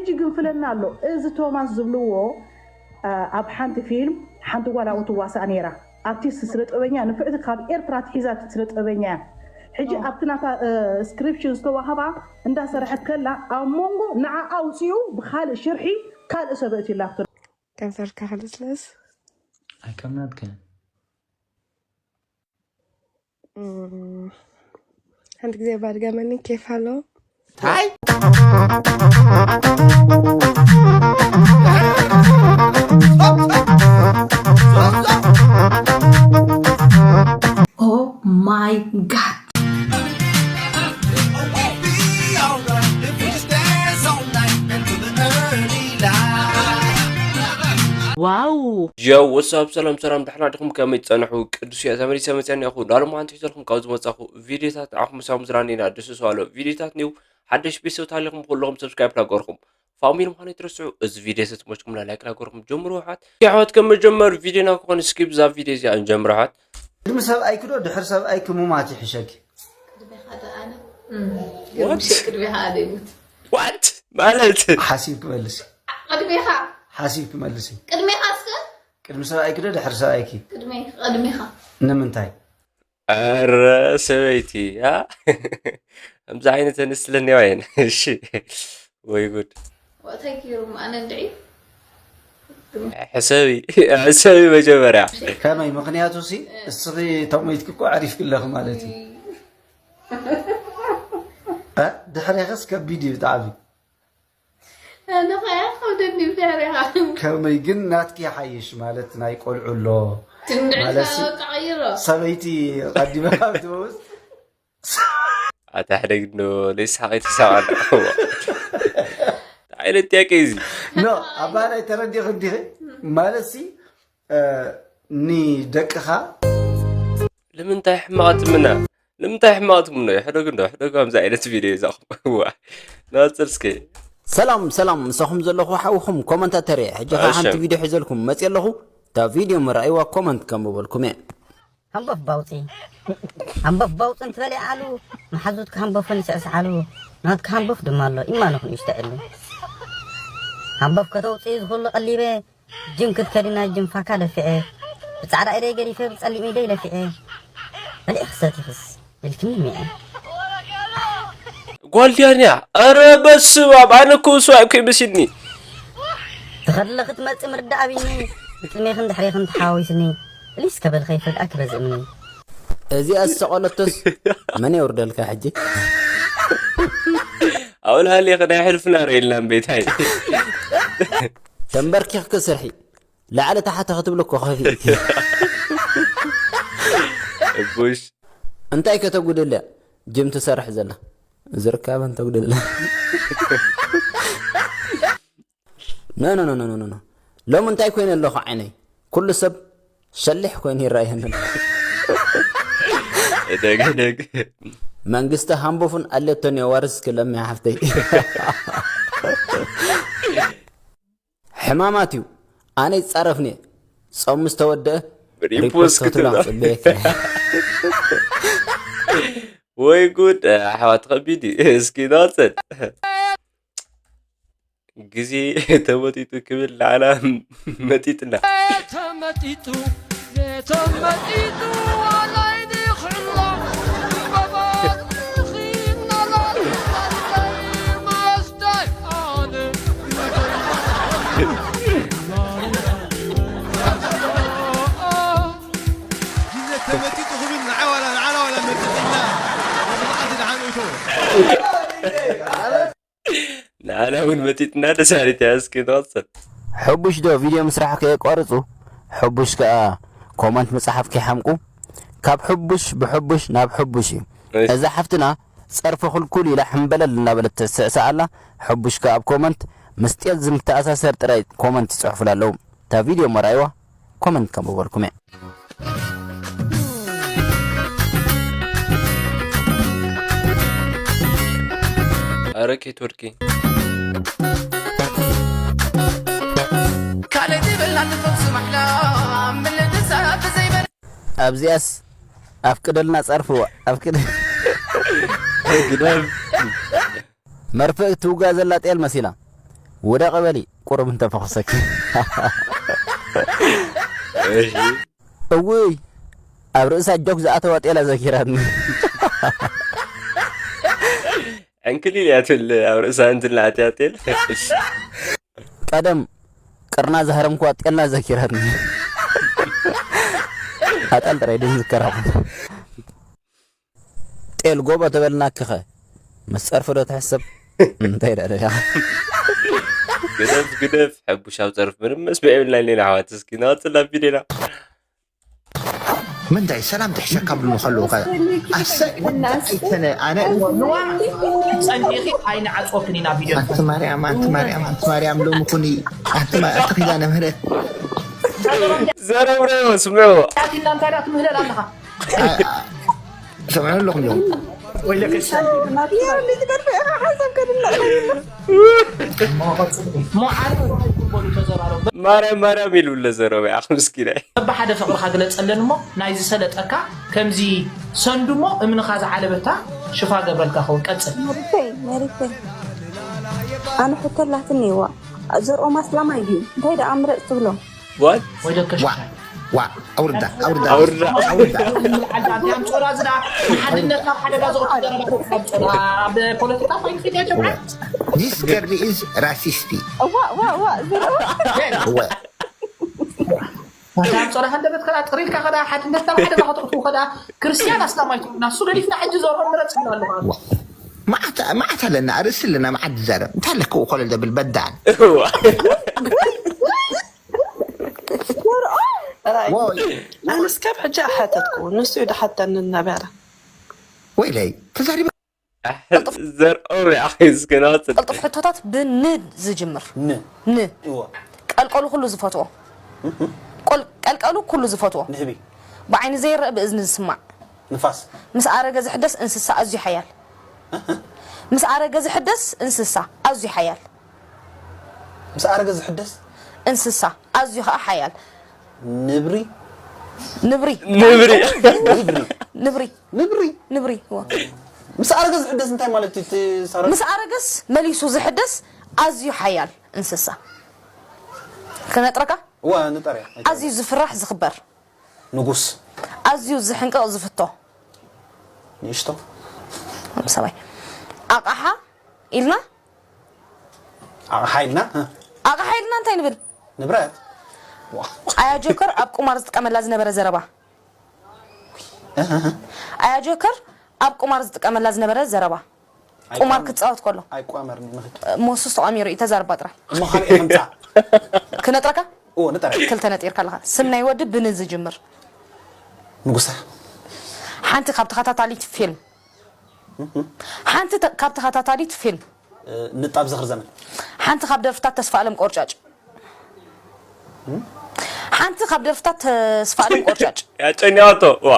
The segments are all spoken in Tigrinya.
ሕጂ ግን ፍለና ኣሎ። እዚ ቶማስ ዝብልዎ ኣብ ሓንቲ ፊልም ሓንቲ ጓል ኣብኡ ትዋሳእ ነይራ። ኣርቲስት ስነ ጥበበኛ ንፍዕቲ ካብ ኤርትራ ትሒዛ ስነ ጥበበኛ እያ። ሕጂ ኣብቲ ናታ ስክሪፕሽን ዝተዋህባ እንዳሰረሐት ከላ ኣብ መንጎ ንዓ ኣውፅኡ ብካልእ ሽርሒ ካልእ ሰብ እትላፍቶ ከንፈርካ ክልስለስ ኣይከምናትከ ሓንቲ ግዜ ባድገመኒ ኬፍ ኣሎ ታይ Oh my god. ዋው ጀው ወሳብ ሰላም ሰላም ዳሕና ድኹም ከመይ ትጸንሑ ቅዱስ እየ ተመሊሰ መጽያ እኒኹ ዳሎም ሓንቲ ሒዘልኩም ካብ ዝመጻኹ ቪዲዮታት ንዓኹም ምሳኹም ዝራኒና ደስ ዝባሎ ቪዲዮታት ኒው ሓደሽ ቤተሰብ ታሊኹም ኩለኹም ሰብስክራይብ ላገርኩም ፋሚሊ ምዃኑ ይትረስዑ እዚ ቪዲዮ ተትመችኩም ላይክ ላገርኩም ጀምሩ ኣሕዋት ኣሕዋት ከም መጀመር ቪዲዮና ክኾን እስኪ ብዛ ቪዲዮ እዚኣ ንጀምር ኣሕዋት ቅድሚ ሰብኣይኪ ዶ ድሕሪ ሰብኣይኪ ሙማት ይሕሸኪ ቅድሜኻ ዶ ኣነ ቅድሜኻ ኣነ ይሙት ዋት ማለት ሓሲብኪ መልሲ ቅድሜኻ ሓሲብኪ መልሲ ቅድሜኻ እስከ ቅድሚ ሰብኣይኪ ዶ ድሕሪ ሰብኣይኪ ቅድሜ ቅድሜኻ ንምንታይ ኧረ ሰበይቲ ያ ከምዚ ዓይነት ኣንስቲ ለኒዋ እየን እሺ ወይ ጉድ ወእታይ ገይሮም ኣነ እንድዒ ሕሰቢ ሕሰቢ መጀመርያ ከመይ ምክንያቱ ሲ እስኺ ተሞይትኪ እኮ ዓሪፍኪ ኣለኺ ማለት እዩ እ? ድሕሬኸስ ከቢድ እዩ ብጣዕሚ ኣነ ኸዓ ከብደኒ ብድሕሬኻ ከመይ ግን ናትኪ ይሓይሽ ማለት ናይ ቆልዑ ኣሎ ትንድዕልካ ማለትሲ ተቐይሮ ሰበይቲ ቀዲመ ካብ ትመውስ ኣታ ሕደግ ዶ ለይስሓቕ ይትሳቕ ኣሎ ዓይነት ጥያቄ እዚ ኖ ኣባላይ ተረዲኺ እንዲኺ ማለትሲ እ፣ ንደቅኻ ንምንታይ ሕማቕ ትምና ንምንታይ ሕማቕ ትምኖ ሕደግ እንዶ ሕደግ ከምዚ ዓይነት ቪድዮ ይዛኹም ዋ ናፅር እስከ ሰላም ሰላም ምሳኹም ዘለኹ ሓውኹም ኮመንታተር እየ ሕጂ ከዓ ሓንቲ ቪድዮ ሒዘልኩም መፅእ ኣለኹ እታ ቪድዮ ምረኣይዋ ኮመንት ከንብበልኩም እየ ሃምቦፍ ባውፂ ሃምቦፍ ባውፂ እንትበልዕ ኣሉ መሓዙትካ ሃምቦፈን ይስዕስዓሉ ናትካ ሃምቦፍ ድማ ኣሎ ኢማኖኽን ይስተዕሉ ሃምቦፍ ከተውፅኢ ዝኽሉ ቀሊበ ጅም ክትከዲ ናይ ጅም ፋካ ደፊዐ ብፃዕዳ ኢደይ ገዲፈ ብፀሊም ኢደይ ለፊዐ በሊዕኺ ሰቲኽስ ኢልክኒ ሚዐ ጓል ድያ እኒኣ? ኧረ በስመ ኣብ ኣነ እኮ እሱ ኣይኮ ይመስልኒ። ትኸድለ ክትመጽእ ምርዳእ ኣቢኒ ብጥሜኽን ድሕሬኽን ተሓዋዊስኒ እሊስ ከበል ከይፈድኣ ክበዝእምኒ። እዚኣ ዝሰቐለቶስ መን የውርደልካ ሕጂ? ኣውልሃሌ ከ ናይ ሕልፍና ርኢልና እምበይታይ ተንበርኪኽኪ ስርሒ ላዕሊ ታሕቲ ክትብል እኮ ከፊእኪ እቡሽ እንታይ ከተጉድለ ጅም ትሰርሕ ዘላ ዝርካበን ተጉድለ ኖ ኖ ኖ ኖ ኖ ሎሚ እንታይ ኮይነ ኣለኹ ዓይነይ ኩሉ ሰብ ሸሊሕ ኮይኑ ይረኣየኒ ኣሎ ደግ ደግ መንግስቲ ሃምቦፍን ኣለቶን የዋርስ ክለሚ ሓፍተይ ሕማማት እዩ ኣነ ይፃረፍኒ ፆም ምስ ተወደአ ሪፖስት ክትብላ ክፅበየካ ወይ ጉድ ኣሕዋት ከቢድ እዩ እስኪ ናፀል ግዜ ተመጢጡ ክብል ንዓና መጢጥና ተመጢጡ ተመጢጡ ኣላይ ንኽዕሎ በባትኺ እናላልካለይ መስታይ ኣነ ግዜ ተመጢጡ ክብል ንዓዋላ ንዓላ ዋላ መጢጥና መዓልቲ ደሓን እቶ ንዓና እውን መጢጥና ደሳሪት እያ እስኪ ንቐፅል ሕቡሽ ዶ ቪድዮ ምስራሕ ከየቋርፁ ሕቡሽ ከኣ ኮመንት ምፅሓፍ ከይሓምቁ ካብ ሕቡሽ ብሕቡሽ ናብ ሕቡሽ እዩ እዛ ሓፍትና ፀርፊ ክልኩል ኢላ ሕምበለል እናበለት ተስዕስዕ ኣላ ሕቡሽ ከኣ ኣብ ኮመንት ምስ ጤል ዝምተኣሳሰር ጥራይ ኮመንት ይፅሕፉላ ኣለዉ እታ ቪድዮ መርኣይዋ ኮመንት ከንብበልኩም እየ ኣረ ኬትወድኪ ካልእ ትብል ናትፈም ስማሕላ ምልድሳ ብዘይበለ ኣብዚኣስ ኣፍቅደልና ጸርፍዋ ኣፍቅደ ግደም መርፍእ ትውጋ ዘላ ጤል መሲላ ውደቂ በሊ ቁሩብ እንተፈኹሰኪ። እሺ እውይ ኣብ ርእሳ ጆክ ዝኣተዋ ጤላ ዘኪራትኒ። ዕንክሊል እያ ትብል ኣብ ርእሳ እንትን ኣትያ ጤል። ቀደም ቅርና ዝሃረምክዋ ጤልና ዘኪራትኒ። ኣጣል ጥራይ ድን ዝከራኹ። ጤል ጎቦ ተበልናክኸ ምስ ጸርፊ ዶ ትሕሰብ? እንታይ ደኣ ደኣ ግደፍ ግደፍ፣ ሕቡሽ ኣብ ጸርፍ ምንም መስምዕ የብልናን ሌላ ኣሕዋት። እስኪ ንቐጽል ናብ ቪድዮና። ምንታይ ሰላም ትሕሸካ ብሉ ከለዉ ከ ኣሰይ ወንታይ ኣይተነ ኣነ ጸንዲኺ ኣይንዓጽወክን ኢና ቪድዮ ኣንቲ ማርያም ኣንቲ ማርያም ኣንቲ ማርያም ሎሚ ኩኒ ኣንቲ ማ- ኣንቲ ኪዳነ ምህረት ዘረብረዮ ስምዕዎ። ኣቲና እንታይ ዳ ትምህለል ኣለኻ ስምዑ ኣለኹም ዮም ወይለከ ሞዓር በሉ ተዘራረቡ ማርያም ማርያም ኢሉ ለዘረበ ኣኽ ምስኪናይ። በብሓደ ፍቕርኻ ግለጸለን እሞ ናይዚ ሰለጠካ ከምዚ ሰንዱ እሞ እምንኻ ዝዓለበታ ሽፋ ገብረልካ ኸውን ቀጽል መሪተይ መሪተይ ኣነ ሕቶ ኣላትኒ ዋ ዘርኦም ኣስላማይ ድዩ እንታይ ደኣ ምረፅ ትብሎ ዋት ወይለከ ዋ ዋ ኣውርዳ ኣውርዳ ኣውርዳ። ኣውርዳ ዓልዳ ኣምጾራ ዝዳ ንሓድነትና ኣብ ሓደጋ ዘቕጽ ዘረባ ኣብ ፖለቲካ ኮይንክድ ያ ጀምዓ This girl is racist ዋ ዋ ዋ ዘርኦም እወ ኣምጾራ ሃንደበት ከዳ ጥሪልካ ከዳ ሓድነትና ኣብ ሓደጋ ከተእትዉ ከዳ ክርስትያን ኣስላማይ ትብሉና እሱ ገዲፍና ሕጂ ዘርኦም ምረጽ ይብሉ ኣለኹ መዓት ኣለና ርእሲ ኣለና መዓት ዝዛረብ እንታይ ኣለክዎ ኮለል ዘብል በዳን ኣነስ ካብ ሕጂ ኣሓተትኩ ንሱ እዩ ድሓተኒ እናበረ ወይለይ ተዛሪበ ዘርኦም ይኣኺ እስኪ ንቐጽል። ቅልጡፍ ሕቶታት ብን ዝጅምር። ን ን። እዎ ቀልቀሉ ኩሉ ዝፈትዎ። ቆል- ቀልቀሉ ኩሉ ዝፈትዎ። ንህቢ ብዓይኒ ዘይረእ ብእዝኒ ዝስማዕ። ንፋስ ምስ ኣረገ ዝሕደስ እንስሳ ኣዝዩ ሓያል። ምስ ኣረገ ዝሕደስ እንስሳ ኣዝዩ ሓያል። ምስ ኣረገ ዝሕደስ እንስሳ ኣዝዩ ኸዓ ሓያል። ንብሪ ንብሪ ንብሪ ንብሪ ንብሪ ንብሪ እዎ። ምስ ኣረገ ዝሕደስ እንታይ ማለት እዩ? እቲ ሳራ ምስ ኣረገስ መሊሱ ዝሕደስ ኣዝዩ ሓያል እንስሳ ክነጥረካ። እዋ ንጠርያ ኣዝዩ ዝፍራሕ ዝኽበር ንጉስ ኣዝዩ ዝሕንቅቕ ዝፍቶ ንእሽቶ ሰባይ ኣቕሓ ኢልና ኣቕሓ ኢልና እ፣ ኣቕሓ ኢልና እንታይ ንብል? ንብረት ኣያ ጆከር ኣብ ቁማር ዝጥቀመላ ዝነበረ ዘረባ። ኣያ ጆከር ኣብ ቁማር ዝጥቀመላ ዝነበረ ዘረባ። ቁማር ክጻወት ከሎ ኣይቋመርኒ ንኽድ ሞሱስ ተቋሚሩ እዩ ተዛርባ ጥራይ። እሞ ካልእ ከምፃ ክነጥረካ እዎ ንጠርያ ክልተ ነጢርካ ኣለኻ። ስም ናይ ወዲ ብን ዝጅምር። ንጉሰ ሓንቲ ካብ ተኸታታሊት ፊልም ሓንቲ ተ- ካብ ተኸታታሊት ፊልም እ፣ ንጣብ ዝኽሪ ዘመን ሓንቲ ካብ ደርፍታት ተስፋ ኣለም ቆርጫጭ ሓንቲ ካብ ደርፍታት ተስፋ ኣለም ቆርጫጭ ያጨኛዋቶ ዋ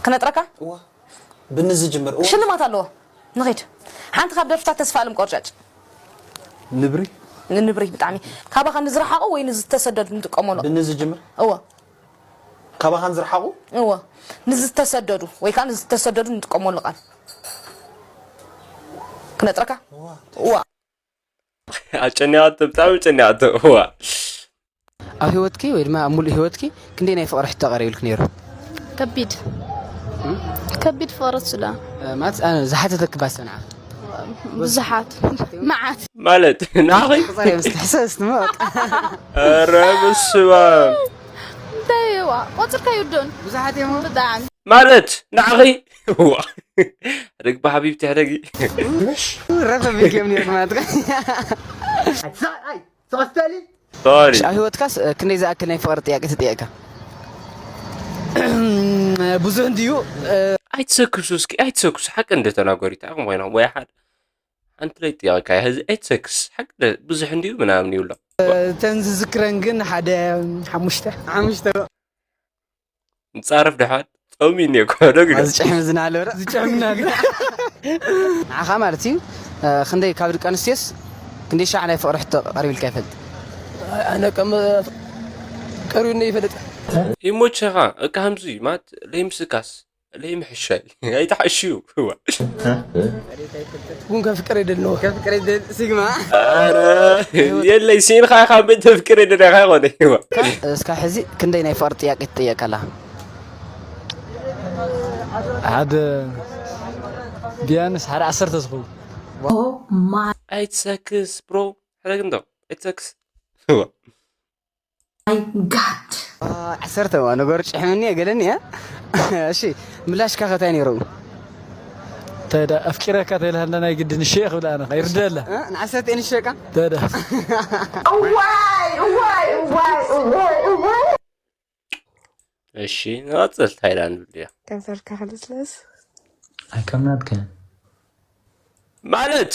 ክነጥረካ እዋ ብን ዝጅምር እዎ ሽልማት ኣለዎ። ንኺድ ሓንቲ ካብ ደርፍታት ተስፋ ኣለም ቆርጫጭ ንብሪ ንብሪ ብጣዕሚ ካባኻ ንዝረሓቑ ወይ ንዝተሰደዱ ንጥቀመሉ ብን ዝጅምር እዎ ካባኻን ዝረሓቑ እዎ ንዝተሰደዱ ወይ ከዓ ንዝተሰደዱ ንጥቀመሉ ቃል ክነጥረካ እዋ ኣጨኒያቶ ብጣዕሚ ጨኒያቶ እዋ ኣብ ህይወትኪ ወይ ድማ ኣብ ሙሉእ ህይወትኪ ክንደይ ናይ ፍቕሪ ሕቶ ቀሪብልክ ነይሩ? ከቢድ ከቢድ ፍቕሪ ሱዳ ማለት ኣነ ዝሓተተክ ባሰ ንዓኺ ብዙሓት መዓት ማለት ንዓኺ ቁፀር እዮም ዝትሕሰስ ንመወቅ ኧረ ብስባ እንታይ ዋ ቆፅርካ ይውዶን ብዙሓት እዮም ብጣዕሚ ማለት ንዓኺ እዋ ሕደግ ብሓቢብቲ ሕደጊ ረፈ ቢልክ እዮም ነይሩ ማለት ሶሪ ኣብ ህይወትካስ ክንደይ ዝኣክል ናይ ፍቕሪ ጥያቄ ተጠየቅካ? ብዙሕ እንድዩ ኣይትሰክሱ እስኪ ኣይትሰክሱ ሓቂ እንደተናገሩ ይተኣኹም ኮይና ወይ ሓደ ሓንቲ ለይ ጥያቄ ሕዚ ኣይትሰክስ ሓቂ ብዙሕ እንድዩ ምናምን ይብሎ ተን ዝዝክረን ግን ሓደ ሓሙሽተ ሓሙሽተ ንፃረፍ ድሓን ጾሚ እኒኦ ኮዶ ግደ ዝጨሕም ዝናለ ዝጨሕምና ንዓኻ ማለት እዩ ክንደይ ካብ ደቂ ኣንስትዮስ ክንደይ ሻዕ ናይ ፍቕሪ ሕቶ ቀሪብልካ ይፈልጥ ኣነ ከም ቀሪብና ይፈልጥ ይሞቸኻ እካ ከምዚ ማለት ለይምስካስ ለይ ምሕሻይ ኣይትሓሽዩ። እዋ። እውን ከፍቅር የደል ነው ከፍቅር የደል ሲግማ ኧረ የለይ፣ ሲኢንካ ኢኻ እምበር ተፍቅር የደል ኣይኮነ። እዋ። እስካ ሕዚ ክንደይ ናይ ፍቅሪ ጥያቄ ትጥየቀላ? ሓደ ቢያንስ ሓደ ዓሰርተ ዝኸውን። ኣይትሰክስ ብሮ። ሕረግ እንዶ ኣይትሰክስ። My God. ዓሰርተ ዋ ነገሩ ጭሕምኒ የገለኒ እያ። እሺ፣ ምላሽካ ከታይ ነይሩ? ተዳ ኣፍቂረካ ተይልሃለ ናይ ግድን እሺ ክብል ኣነ ይርደላ። ንዓሰርተ ንሸቃ ተዳ እዋይ እዋይ እዋይ እዋይ እዋይ እሺ፣ ንቐጽል። ታይላንድ ድያ ከንፈርካ ክልስለስ ኣይከምናትከ ማለት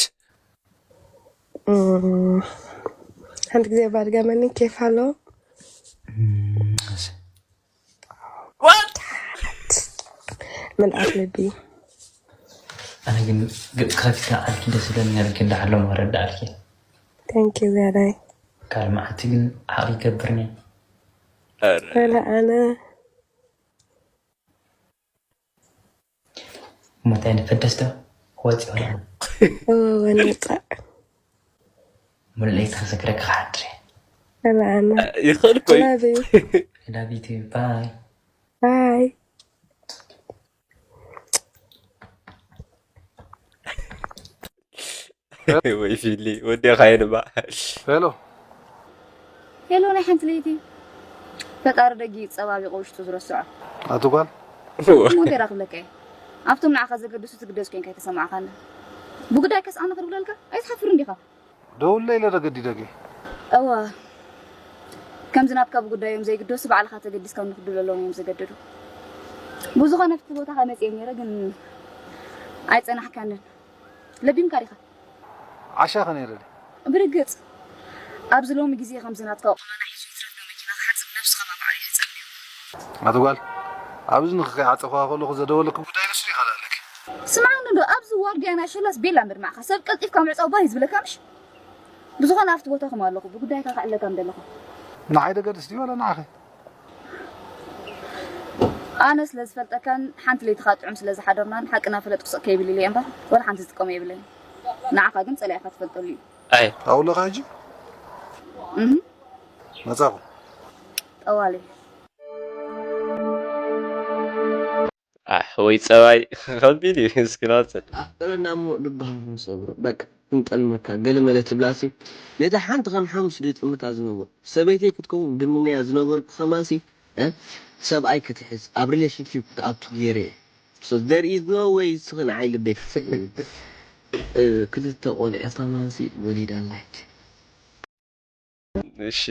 ሓንቲ ግዜ ባድገመኒ ኬፍ ኣሎ። What? ምልኣት ልቢ ኣነ ግን ገጽ ከፊትካ ዓርኪ ደስ ይብለኒ ነርኪ እንዳሓሎም ወረዳ ዓርኪ Thank you ዝያዳይ ካልእ መዓልቲ ግን ዓቕሊ ይገብርኒ ወላ ኣነ እሞ እንታይ ንፈደስዶ ክወጽእ ይኽእል ወንጻእ ሙሉእ ለይቲ ክዝክረካ ክሓድር እየ ወላ ኣነ ይኽእል እኮ እዩ። ላቪ ላቪቲ ባይ ባይ ወይ ፊሊ ወዲኻዮ ድማ ሄሎ ሄሎ ናይ ሓንቲ ለይቲ ፈጣሪ ደጊ ጸባቢቑ ውሽጡ ዝረስዖ ኣቲ ጓል ሞዴራ ክብለካ እየ ኣብቶም ንዓኻ ዘገድሱ ትግደስ ኮንካ ኣይተሰማዕኻኒ ብጉዳይ ከስኣነ ክድውለልካ ኣይትሓፍርን ዲኻ ደውለ ኢለ ዶ ገዲደኪ እወ ከምዚ ናትካ ብጉዳዮም ዘይግደሱ ባዕልኻ ተገዲስካ ንክድውለሎም እዮም ዘገደዱ ብዙኾነ ኣብቲ ቦታኻ መፅየ ነይረ ግን ኣይፀናሕካንን ለቢምካ ዲኻ ዓሻ ከ ነይረ ድዩ ብርግፅ ኣብዚ ሎሚ ግዜ ከምዚ ናትካ ቁመና ሒዙ ይትረፍ ዶ መኪና ክሓፅብ ነብስኻ ባዕሉ እዩ ዝፀምዮ ኣቲ ጓል ኣብዚ ንኽኸይ ዓፀፋ ከለኹ ዘደወለኪ ጉዳይ ንሱ ዲኻ ኣለኪ ስምዓኒ ዶ ኣብዚ ዋርድያ ናይ ሸላስ ቤላ ምድማዕኻ ሰብ ቀልጢፍካ ምዕፃው ባህ እዩ ዝብለካ ምሽ ብዝኾነ ኣብቲ ቦታኹም ኣለኹ ብጉዳይካ ክዕለካ ምደለኹ ንዓይ ደገድስ ድዩ ወላ ንዓኺ ኣነ ስለ ዝፈልጠካን ሓንቲ ለይቲ ከዓ ጥዑም ስለ ዝሓደርናን ሓቂ እናፈለጥኩ ስቕ ከይብል ኢለ እየ እምበር ወላ ሓንቲ ዝጥቀሞ የብለይን ንዓኻ ግን ፀሊእካ ትፈልጠሉ እዩ ኣይ ኣውለኻ ሕጂ እህ መጻኹ ጠዋሊ ኣሕ ወይ ጸባይ ከቢድ እዩ እስኪ ናጽል ኣፍቅረና እሞ ልብኻ ክንሰብሮ በቃ ክንጠልመካ ገለ መለ ትብላሲ ነታ ሓንቲ ከም ሓሙስ ዶ ይጥምታ ዝነብር ሰበይተይ ክትከውን ድምነያ ዝነበርኩ ከማሲ እ ሰብኣይ ክትሕዝ ኣብ relationship ክትኣቱ ገይረ እየ so there is no way እስኺ ንዓይ ልበይ ክትስእኒ እ ክልተ ቆልዑ ከማሲ ወሊዳ ኣላ ሕጂ እሺ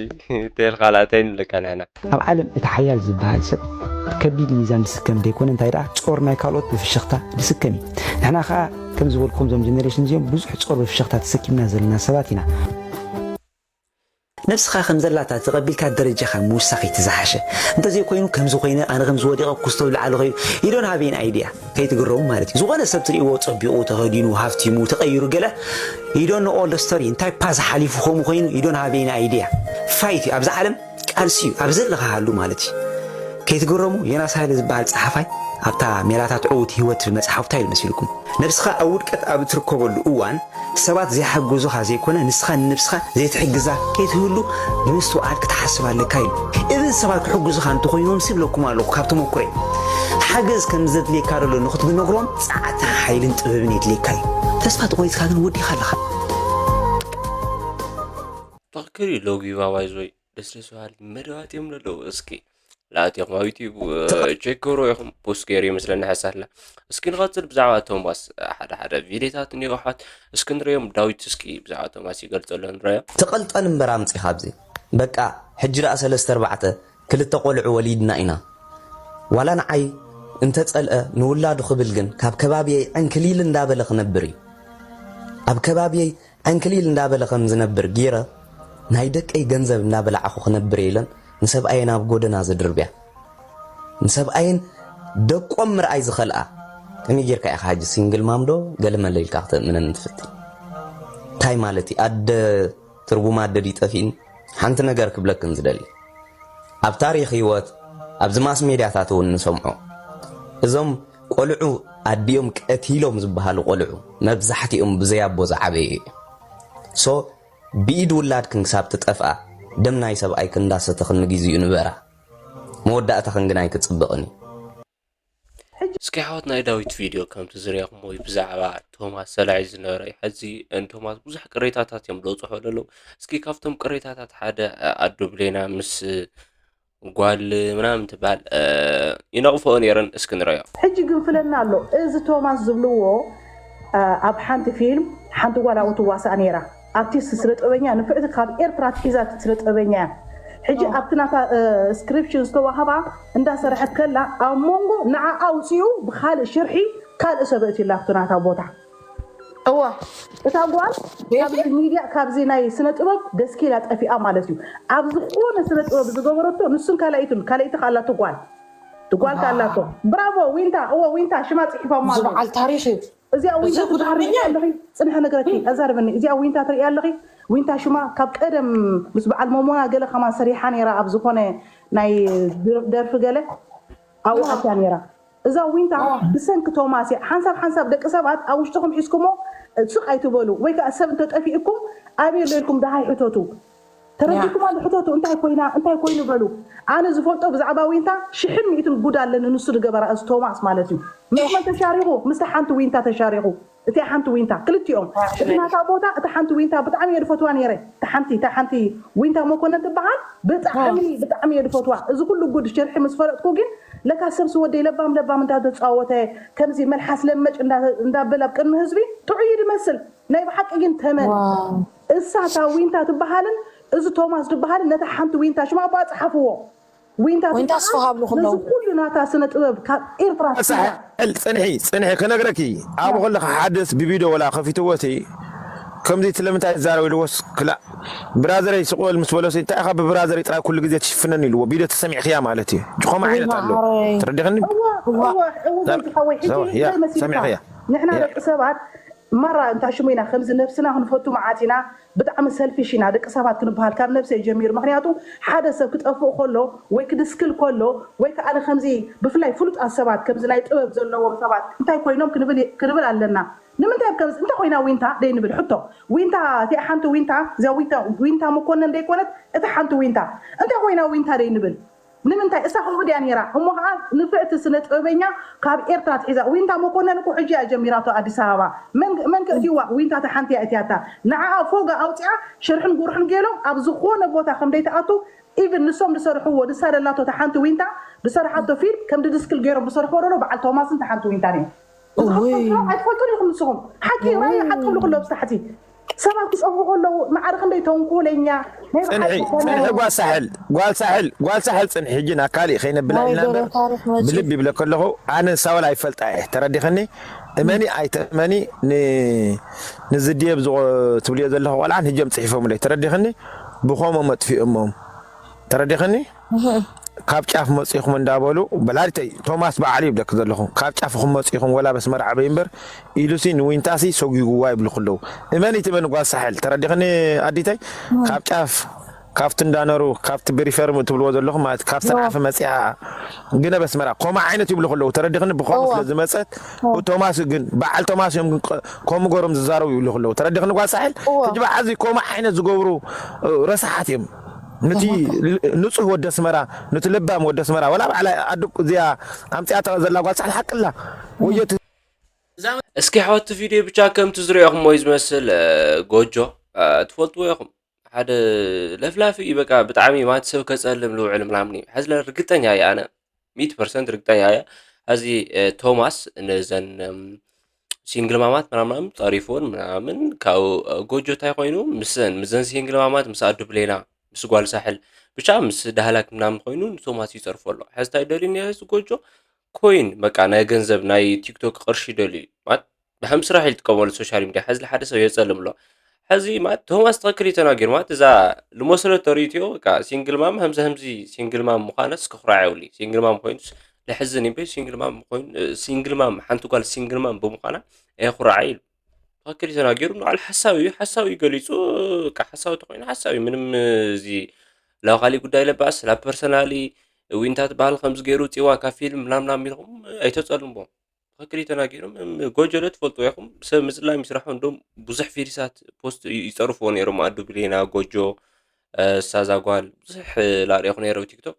ቴል ካልኣታይ ንብለካ ንሕና ኣብ ዓለም እቲ ሓያል ዝበሃል ሰብ ከቢድ ሚዛን ዝስከም ደይኮነ እንታይ ደኣ ጾር ናይ ካልኦት ብፍሽኽታ ዝስከም እዩ ንሕና ኸኣ ከም ዝበልኩም ዞም ጀነሬሽን እዚኦም ብዙሕ ጾር ብፍሽኽታ ተሰኪምና ዘለና ሰባት ኢና ነብስኻ ከም ዘላታ ተቐቢልካ ደረጃኻ ምውሳኽ እቲ ዝሓሸ እንተዘይኮይኑ ከምዚ ኮይነ ኣነ ከም ዝወዲቐ ኩስቶ ብላዕሊ ኸይዱ you don't have any idea ከይትግረሙ ማለት እዩ ዝኾነ ሰብ ትርእይዎ ጸቢቑ ተኸዲኑ ሃፍቲሙ ተቐይሩ ገለ you don't know all the story እንታይ ፓዝ ሓሊፉ ከምኡ ኮይኑ you don't have any idea fight እዩ ኣብዛ ዓለም ቃልሲ እዩ ኣብ ዘለኻ ሃሉ ማለት እዩ ከይትግረሙ ዮናስ ሃይለ ዝበሃል ጸሓፋይ ኣብታ ሜላታት ዕዉት ህይወት ዝብል መጽሓፉ እንታይ ኢሉ መሲልኩም ነብስኻ ኣብ ውድቀት ኣብ እትርከበሉ እዋን ሰባት ዘይሓግዙኻ ዘይኮነ ንስኻ ንነብስኻ ዘይትሕግዛ ከይትህሉ ብምስትውዓል ክትሓስብ ኣለካ ኢሉ እብን ሰባት ክሕግዙኻ እንተኾይኖም ስብለኩም ኣለኹ ካብ ተመኩረይ ሓገዝ ከም ዘድልየካ ደሎ ንኽትነግሮም ጻዕታ ሓይልን ጥበብን የድልየካ እዩ ተስፋ ተቆሪጽካ ግን ወዲኻ ኣለኻ ትኽክል እዩ ሎጊ ባባይ ዞይ ደስደስ በሃሊ መደባት እዮም ዘለዉ እስኪ ላእቲኹም ኣብ ዩቲብ ቸክ ክብሮ ኢኹም ፖስት ገይሩ ይመስለኒ ሕሳላ እስኪ ንቐፅል ብዛዕባ ቶማስ ሓደ ሓደ ቪድዮታት እኒኦ ኣሕዋት እስኪ ንሪኦም ዳዊት እስኪ ብዛዕባ ቶማስ ይገልፀሎ ንረዮ ትቐልጠን እምበር ኣምፂኻ ኣብዚ በቃ ሕጂ ደኣ ሰለስተ ኣርባዕተ ክልተ ቆልዑ ወሊድና ኢና ዋላ ንዓይ እንተፀልአ ንውላዱ ክብል ግን ካብ ከባብየይ ዕንክሊል እንዳበለ ክነብር እዩ ኣብ ከባብየይ ዕንክሊል እንዳበለ ከም ዝነብር ጌረ ናይ ደቀይ ገንዘብ እንዳበላዕኹ ክነብር እየ ኢለን ንሰብኣየን ኣብ ጎደና ዘድርብያ ንሰብኣየን ደቆም ምርኣይ ዝኸልኣ ከመይ ጌርካ ኢኻ ሕጂ ሲንግል ማም ዶ ገለመለ ኢልካ ክተእምነኒ ትፍትን እንታይ ማለት እዩ ኣደ ትርጉም ኣደ ድዩ ጠፊእኒ ሓንቲ ነገር ክብለክን ዝደሊ ኣብ ታሪኽ ህይወት ኣብዚ ማስ ሜድያታት እውን ንሰምዖ እዞም ቆልዑ ኣዲኦም ቀቲሎም ዝበሃሉ ቆልዑ መብዛሕትኦም ብዘይ ኣቦ ዝዓበዩ እዮም። ሶ ብኢድ ውላድክን ክሳብ ትጠፍኣ ደም ናይ ሰብኣይክን እንዳሰተኽን ንጊዜኡ ንበራ። መወዳእታኽን ግን ኣይክጽብቕን እዩ። እስኪ ሓወት ናይ ዳዊት ቪድዮ ከምቲ ዝሪኣኹሞ እዩ ብዛዕባ ቶማስ ሰላዒ ዝነበረ እዩ። ሕዚ ንቶማስ ብዙሕ ቅሬታታት እዮም ዘውፅሖ ዘለዉ። እስኪ ካብቶም ቅሬታታት ሓደ ኣዱ ብሌና ምስ ጓል ምናምን ትበሃል ይነቕፈኦ ነይረን። እስኪ ንረዮ። ሕጂ ግን ፍለና ኣሎ። እዚ ቶማስ ዝብልዎ ኣብ ሓንቲ ፊልም ሓንቲ ጓል ኣብኡ ትዋሳእ ነይራ። ኣርቲስት ስነ ጥበበኛ ንፍዕቲ ካብ ኤርትራ ትሒዛ ስነ ጥበበኛ እያ። ሕጂ ኣብቲ ናታ ስክሪፕሽን ዝተዋህባ እንዳሰረሐት ከላ ኣብ መንጎ ንዓ ኣውፅኡ ብካልእ ሽርሒ ካልእ ሰብ እትላ ኣብቲ ናታ ቦታ እዋ እታ ጓል ካብዚ ሚድያ ካብዚ ናይ ስነ ጥበብ ደስኪላ ጠፊኣ ማለት እዩ። ኣብ ዝኾነ ስነ ጥበብ ዝገበረቶ ንሱን ካልኣይቱን ካልኣይቲ ካላቶ ጓል ትጓል ካላቶ ብራቮ ዊንታ እዎ ዊንታ ሽማ ፅሒፎማ ኣለዉ። ዝበዓል ታሪክ እዩ። እዚኣ ዊንታ እዚ ትበሃል ጉዳይ ርኢያ ኣለኺ? ፅንሐ ነገረኪ፣ ኣዛርብኒ። እዚኣ ዊንታ ትርእያ ኣለኺ? ዊንታ ሽማ ካብ ቀደም ምስ በዓል ሞሞና ገለ ከማን ሰሪሓ ነይራ፣ ኣብ ዝኾነ ናይ ደርፊ ገለ ኣብኡ ኣትያ ነይራ። እዛ ዊንታ ብሰንኪ ቶማስ እያ። ሓንሳብ ሓንሳብ ደቂ ሰባት ኣብ ውሽጥኹም ሒዝኩሞ ስቕ ኣይትበሉ፣ ወይ ከዓ ሰብ እንተጠፊእኩም ኣበይ ኣሎ ኢልኩም ደሃይ ሕተቱ። ተረዲኩም ኣሎ ሕተቱ እንታይ ኮይና እንታይ ኮይኑ በሉ። ኣነ ዝፈልጦ ብዛዕባ ዊንታ ሽሕን ሚእትን ጉድ ኣለኒ ንሱ ዝገበራ እዚ ቶማስ ማለት እዩ። ምስ መን ተሻሪኹ? ምስታ ሓንቲ ዊንታ ተሻሪኹ። እቲኣ ሓንቲ ዊንታ ክልቲኦም እቲ ናታ ቦታ እታ ሓንቲ ዊንታ ብጣዕሚ እየ ዝፈትዋ ነይረ። እታ ሓንቲ እታ ሓንቲ ዊንታ መኮነን ትበሃል ብጣዕሚ ብጣዕሚ እየ ዝፈትዋ። እዚ ኩሉ ጉድ ሽርሒ ምስ ፈለጥኩ ግን ለካ ሰብሲ ወደይ ለባም ለባም እንዳተፃወተ ከምዚ መልሓስ ለመጭ እንዳበለ ኣብ ቅድሚ ህዝቢ ጥዑይ እዩ ዝመስል። ናይ ብሓቂ ግን ተመን እሳ እታ ዊንታ ትበሃልን እዚ ቶማስ ዝበሃልን ነታ ሓንቲ ዊንታ ሽማ እባ ፀሓፍዎ። ዊንታ ዊንታ ትበሃል ኣስፍሃ ብሉ ነዚ ከለዉ። ኩሉ ናታ ስነ ጥበብ ካብ ኤርትራ ትሒዛ ሳሕል ፅንሒ ፅንሒ ክነግረኪ ኣብኡ ከለካ ሓደስ ብቪድዮ ወላ ከፊትዎ እቲ ከምዚ ስለምንታይ ትዛረብ ኢልዎስ ክላእ ብራዘረይ ስቕ በል ምስ በሎሲ እንታይ ኢኻ ብብራዘረይ ጥራይ ኩሉ ግዜ ትሽፍነኒ ኢልዎ ቪድዮ ተሰሚዕክያ ማለት እዩ ከምኡ ዓይነት ኣሎ ማዕረይ። ተረዲኽኒ እዋ እዋ እዋ ጎንጂ ሓወይ ሕጂ ሰው፣ ያ፣ እንታይ መሲልካ ሰሚዕኽያ። ንሕና ያ። ደቂ ሰባት ማራ እንታ ሽሙ ኢና ከምዚ ነብስና ክንፈቱ መዓት ኢና ብጣዕሚ ሰልፊሽ ኢና ደቂ ሰባት ክንበሃል ካብ ነብሰይ ጀሚሩ ምክንያቱ ሓደ ሰብ ክጠፍእ ከሎ ወይ ክድስክል ከሎ ወይ ከዓ ከምዚ ብፍላይ ፍሉጣት ሰባት ከምዚ ናይ ጥበብ ዘለዎም ሰባት እንታይ ኮይኖም ክንብል ክንብል ኣለና ንምንታይ ከምዚ እንታይ ኮይና ዊንታ ደይንብል ሕቶ ዊንታ እቲኣ ሓንቲ ዊንታ እዚኣ ዊንታ ዊንታ መኮነን ደይኮነት እታ ሓንቲ ዊንታ እንታይ ኮይና ዊንታ ደይንብል ንምንታይ እሳ ከምኡ ድያ ነይራ እሞ ከዓ ንፍዕቲ ስነ ጥበበኛ ካብ ኤርትራ ትሒዛ ዊንታ መኮነን እኮ ሕጂ እያ ጀሚራቶ ኣዲስ ኣበባ መን መን ከእትይዋ ዊንታ እታ ሓንቲ እያ እትያታ ንዓኣ ፎጋ ኣውፅኣ ሽርሕን ጉርሕን ገይሮም ኣብ ዝኾነ ቦታ ከም ደይትኣቱ ኢቭን ንሶም ዝሰርሕዎ ንሳ ደላቶ እታ ሓንቲ ዊንታ ዝሰርሓቶ ፊልም ከም ድድስክል ገይሮም ዝሰርሕዎ ደሎ በዓል ቶማስን እታ ሓንቲ ዊንታ እዮም እዚ እውይ። ክትፈልጡ ኣይትፈልጡን ኢኹም ንስኹም ሓቂ ራእዩ ሓቂ ብሉ ከሎ ብታሕቲ ሰባት ክፀፍኡ ከለዉ ማዕረ ክንደይ ተንኮለኛ ናይ ፅንሒ ብሓቂ ፅንሒ ጓል ሳሕል ጓል ሳሕል ጓል ሳሕል ፅንሒ ሕጂ ናብ ካሊእ ከይነብላ ናይ ኢልና ገለ እምበር ታሪክ መፂ ብልብ ይብለከ ኣለኹ ኣነ ንሳ ወላ ኣይፈልጣ እየ ተረዲኽኒ እመኒ ኣይተእመኒ ን- ንዝድየብ ዝቆ- ትብልዮ ዘለኹ ቆልዓ ንህጀም ፅሒፎምለይ ተረዲኽኒ ብኸምኡ መጥፊኦሞም ተረዲኽኒ ካብ ጫፍ መፂኹም እንዳበሉ በላሪተይ ቶማስ በዓሉ ይብለክ ዘለኹ ካብ ጫፍኹም መፂኹም ወላ በስመራ ዓበይ እምበር ኢሉሲ ንዊንታሲ ሰጒጉዋ ይብልኩ ኣለዉ እመን ይትመን ጓል ሳሕል ተረዲኽኒ ኣዲተይ ካብ ጫፍ ካብቲ እንዳነሩ ካብቲ ብሪፈርም ትብልዎ ዘለኹም ማለት ካብ ሰንዓፈ መፂኣ ግነ በስመራ ኮማ ዓይነት ይብልኩ ኣለዉ ተረዲኽኒ ብኸምኡ እዋ። ስለ ዝመፀት ቶማስ ግን በዓል ቶማስ እዮም ግን ቀ- ከምኡ ገሮም ዝዛረቡ ይብልኩ ኣለዉ ተረዲኽኒ ጓል ሳሕል እዋ። ሕጂ በዓዚ ኮማ ዓይነት ዝገብሩ እ፣ ረሳሓት እዮም ነቲ ል- ንፁህ ወደ ኣስመራ ነቲ ለባም ወደ ኣስመራ ወላ ባዕላ ኣዱ እዚኣ ኣምፅኣታ ዘላ ጓል ሳሕል ሓቅላ ወየት እስኪ ሓወቲ ቪድዮ ብቻ ከምቲ ዝሪኦኹሞ እዩ ዝመስል እ፣ ጎጆ እ፣ ትፈልጥዎ ኢኹም ሓደ ለፍላፊ እዩ በቃ ብጣዕሚ ማለት ሰብ ከፀልም ልውዕል ምናምን እዩ ሕዝለ ርግጠኛ እየ ኣነ ሚት ፐርሰንት ርግጠኛ እየ ሐዚ እ፣ ቶማስ ነዘን እም፣ ሲንግል ማማት ምናምናም ጠሪፉን ምናምን ካብ እ፣ ጎጆ እንታይ ኮይኑ ምስን ምዘን ሲንግል ማማት ምስ ኣዱ ብሌና ምስ ጓል ሳሕል ብቻ ምስ ዳህላክ ምናምን ኮይኑ ንቶማስ ይፀርፎ ኣሎ ሐዚ እንታይ ደልዩ እኒኦ እዚ ጎጆ ኮይን በቃ ናይ ገንዘብ ናይ ቲክቶክ ቅርሺ ደልዩ ማለት ንሐም ስራሕ ይጥቀመሉ ሶሻል ሚድያ ሐዚ ሓደ ሰብ የፀልም ኣሎ ሐዚ ማለት ቶማስ ትኽክል እዩ ተናጊሩ ማለት እዛ ልመስሎ ተርእትዮ በቃ ሲንግል ማም ሀምዚ ሀምዚ ሲንግል ማም ምዃነስ ክኩራዕ የብሉ ሲንግል ማም ኮይኑስ ለሕዝን ይበ ሲንግል ማም ኮይኑ ሲንግል ማም ሓንቲ ጓል ሲንግል ማም ብምዃና የኩራዓ ኢሉ ትኽክል እዩ ተናጊሩ ንባዕሉ ሓሳብ እዩ ሓሳብ እዩ ገሊፁ በቃ ሓሳብ ተኮይኑ ሓሳብ እዩ ምንም እዚ ላብ ካሊእ ጉዳይ ለባስ ላብ ፐርሰናሊ ዊንታ ትበሃል ከምዚ ገይሩ ፅዋ ካብ ፊልም ምናምናም ኢልኩም ኣይተፀልምዎ ትኽክል እዩ ተናጊሮም። ጎጆ ዶ ትፈልጥዎ ኢኹም? ሰብ ምጽላም ይስራሑ። እንደውም ብዙሕ ፊሪሳት ፖስት ይጸርፍዎ ነይሮም። ኣዱ ብሌና፣ ጎጆ፣ እሳ ዛጓል ብዙሕ ላርእኹ ነይረ ኣብ ቲክቶክ።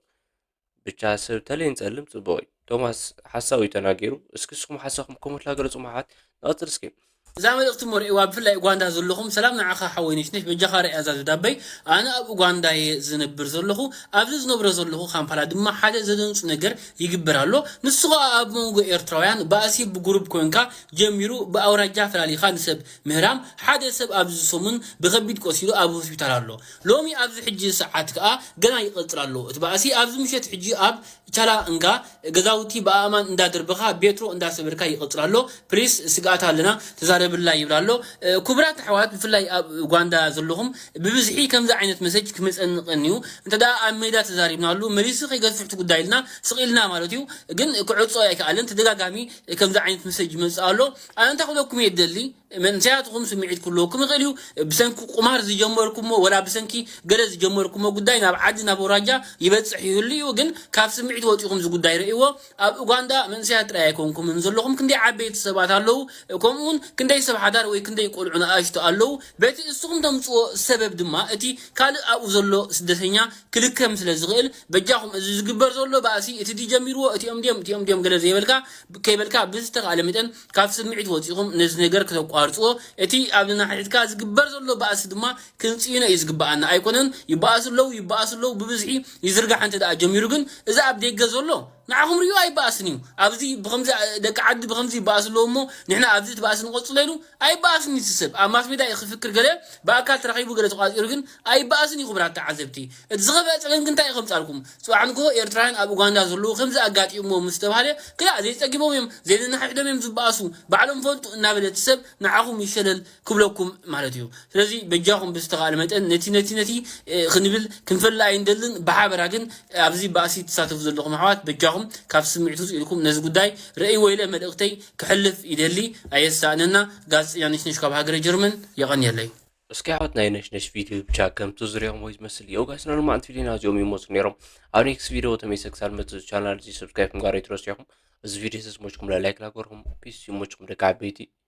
ብቻ ሰብ ተለይ ንጸልም ጽቡቕ እዩ። ቶማስ ሓሳብ እዩ ተናጊሩ። እስኪ እስኹም ሓሳብኩም ኮመንት ላገለጹ መሓት ንቐጽል እስኪ። እዛ መልእኽቲ መርኢዋ ብፍላይ ኡጋንዳ ዘለኹም ሰላም ንዓኻ ሓወይ ነሽነሽ በጃኻ ርኣያ እዛ ዝዳበይ ኣነ ኣብ ኡጋንዳ እየ ዝነብር ዘለኹ ኣብዚ ዝነብረ ዘለኹ ካምፓላ ድማ ሓደ ዘደንጹ ነገር ይግበር ኣሎ ንሱ ኸኣ ኣብ መንጎ ኤርትራውያን ባእሲ ብጉሩብ ኮንካ ጀሚሩ ብኣውራጃ ፈላሊኻ ንሰብ ምህራም ሓደ ሰብ ኣብዚ ሰሙን ብኸቢድ ቆሲሉ ኣብ ሆስፒታል ኣሎ ሎሚ ኣብዚ ሕጂ ሰዓት ከኣ ገና ይቐጽል ኣሎ እቲ ባእሲ ኣብዚ ምሸት ሕጂ ኣብ ቻላ እንጋ ገዛውቲ ብኣእማን እንዳደርበኻ ቤትሮ እንዳሰበርካ ይቐጽል ኣሎ ፕሊስ ስግኣት ኣለና ተዛረብላ ይብል ኣሎ ክቡራት ኣሕዋት ብፍላይ ኣብ ኡጋንዳ ዘለኹም ብብዝሒ ከምዚ ዓይነት መሰጅ ክመፀኒ ቀንዩ እንተ ደኣ ኣብ ሜዳ ተዛሪብናሉ መሊሱ ከይገፍሕ እቲ ጉዳይ ኢልና ስቕ ኢልና ማለት እዩ ግን ክዕጾ ኣይከኣልን ተደጋጋሚ ከምዚ ዓይነት መሰጅ ይመጽእ ኣሎ ኣነ እንታይ ክብለኩም እየ ደሊ መንእሰያትኹም ስምዒት ክህልወኩም ይኽእል እዩ ብሰንኪ ቁማር ዝጀመርኩሞ ወላ ብሰንኪ ገለ ዝጀመርኩሞ ጉዳይ ናብ ዓዲ ናብ ወራጃ ይበፅሕ ይህሉ እዩ ግን ካብ ስምዒት ወፂኹም እዚ ጉዳይ ረእይዎ ኣብ ኡጋንዳ መንእሰያት ጥራይ ኣይኮንኩምን ዘለኹም ክንደይ ዓበይቲ ሰባት ኣለዉ ከምኡውን ክንደይ ሰብ ሓዳር ወይ ክንደይ ቆልዑ ንኣሽቱ ኣለዉ በቲ እስኹም ተምፅዎ ሰበብ ድማ እቲ ካልእ ኣብኡ ዘሎ ስደተኛ ክልከም ስለ ዝኽእል በጃኹም እዚ ዝግበር ዘሎ ባእሲ እቲ ድዩ ጀሚርዎ እቲኦም ድዮም እቲኦም ድዮም ገለ ዘይበልካ ከይበልካ ብዝተኻእለ መጠን ካብ ስምዒት ወፂኹም ነዚ ነገር ክተቋርፅዎ እቲ ኣብ ነናሕድሕድካ ዝግበር ዘሎ ባእሲ ድማ ክንፅይኖ እዩ ዝግበኣና ኣይኮነን ይበኣሱ ኣለዉ ይበኣሱ ኣለዉ ብብዝሒ ይዝርጋሕ እንተ ደኣ ጀሚሩ ግን እዚ ኣብ ደገ ዘሎ ንዓኹም ሪኡ ኣይበኣስን እዩ ኣብዚ ብከምዚ ደቂ ዓዲ ብከምዚ ይበኣሱ ኣለዉ እሞ ንሕና ኣብዚ እቲ ባእሲ ንቐፅሎ ኢሉ ኣይበኣስን እዩ እቲ ሰብ ኣብ ማስሜዳ እዩ ክፍክር ገለ ብኣካል ተራኺቡ ገለ ተቋፂሩ ግን ኣይበኣስን እዩ ክቡራት ተዓዘብቲ እቲ ዝኸፍአ ፀገም ግን እንታይ እዩ ከምፃልኩም ፅባሕ ንግሆ ኤርትራውያን ኣብ ኡጋንዳ ዘለዉ ከምዚ ኣጋጢሞ ምስ ተባሃለ ክላእ ዘይፀጊቦም እዮም ዘይነናሕድሕዶም እዮም ዝበኣሱ ባዕሎም ፈልጡ እናበለ እቲ ሰብ ንዓኹም ይሸለል ክብለኩም ማለት እዩ ስለዚ በጃኹም ብዝተኻእለ መጠን ነቲ ነቲ ነቲ ክንብል ክንፈላ ኣይንደልን ብሓበራ ግን ኣብዚ ባእሲ ትሳተፉ ዘለኹም ኣሕዋት በጃኹም ካብ ስምዒት ውፅእ ኢልኩም ነዚ ጉዳይ ረእይዎ ኢለ መልእኽተይ ክሕልፍ ይደሊ ኣየሳእነና ጋዜጠኛ ነሽነሽ ካብ ሃገረ ጀርመን የቐንየለይ እስኪ ኣሕዋት ናይ ነሽነሽ ቪድዮ ብቻ ከምቲ ዝሪኦም ወይ ዝመስል የውጋስና ልማዕንቲ ቪድዮና እዚኦም ይመስሉ ነይሮም ኣብ ኔክስት ቪድዮ ተመይሰ ክሳብ መፅእ ቻናል እዚ ሰብስክራይብ ምግባር ኣይትረስዑ ኢኹም እዚ ቪድዮ ተዝመችኩም ላይክ ላገርኩም ፒስ ይመችኩም ደቂ ዓበይቲ